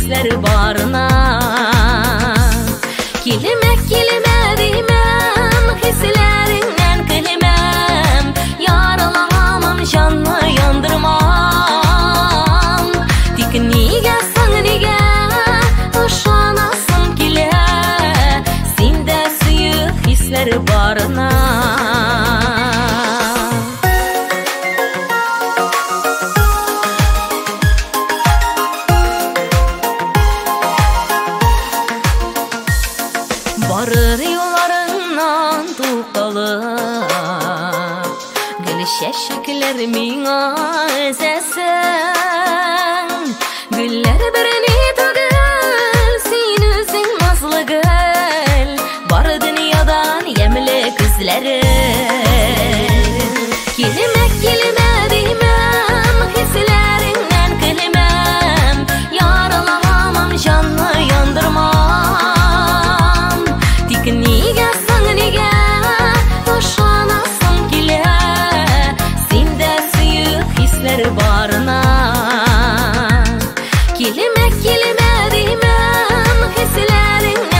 хисләр барына. Килмә, килмә димәм, хисләреңнән көлмәм, яраламам, җанны яндырмам. Тик нигә соң, нигә ышанасым килә синдә сөю хисләр барына. Барыр юлларыңнан тукталып, гөл чәчәкләр миңа өзәсең. Гөлләр берни түгел, син үзең назлы гөл, бар дөньядан ямьле күзләрең. Килмә, килмә димәм, хисләреңнән көлмәм, яраламам, җанны яндырмам. Тик нигә соң, нигә ышанасым килә синдә сөю хисләр барына. Килмә, килмә димәм, хисләреңнән